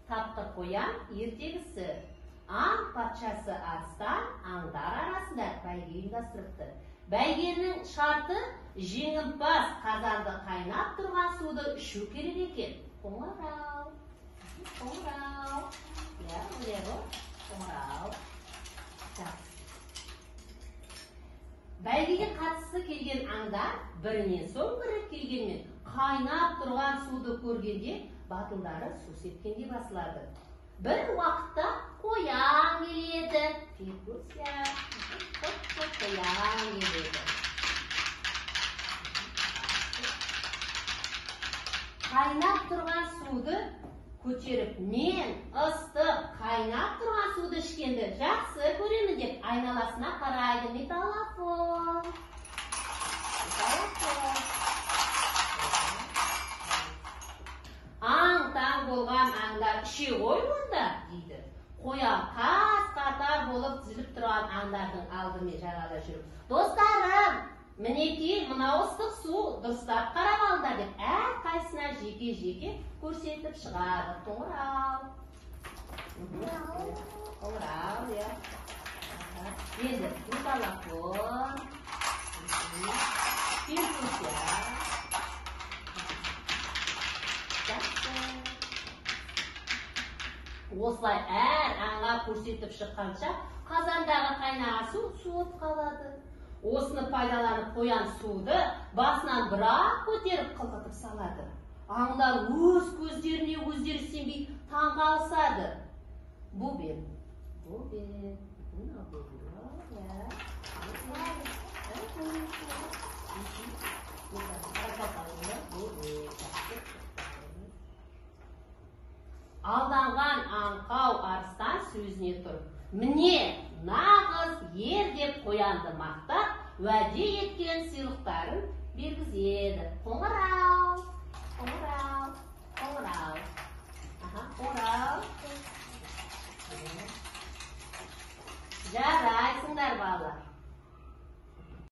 Тапқыр қоян ертегісі. Аң патшасы арыстан аңдар арасында бәйге ұйымдастырыпты. Бәйгенің шарты жеңімпаз қазанды қайнап тұрған суды ішу керек екен. Қоңырау. Қоңырау. Иә, міне ғой. Қоңырау. Бәйгеге қатысты келген аңдар бірінен соң бірі келгенмен қайнап тұрған суды көргенде батылдары су сепкенде басылады. Бір уақытта қоян келеді. Қоян келеді. Қайнап тұрған суды көтеріп, мен ыстық қайнап тұрған суды ішкенді жақсы көремін деп айналасына қарайды. Металлофон. Металлофон. Аң-таң болған аңдар іше ғой онда, дейді. Қоян қас қатар болып тізіліп тұрған аңдардың алдымен жағада жүріп, достарым, мінекей мынау ыстық су, дұрыстап қарап алыңдар деп әрқайсысына жеке-жеке көрсетіп шығады. Қоңырау. Қоңырау, иә. Енді металлофон. Перкуссия. Осылай әр аңға көрсетіп шыққанша қазандағы қайнаған су суып қалады. Осыны пайдаланып қоян суды басынан бір-ақ көтеріп қылқытып салады. Аңдар өз көздеріне өздері сенбей таң қалысады. Бубен. Бубен. Алданған аңқау арыстан сөзіне тұрып, міне нағыз ер деп қоянды мақтап, уәде еткен сыйлықтарын бергізеді. Қоңырау.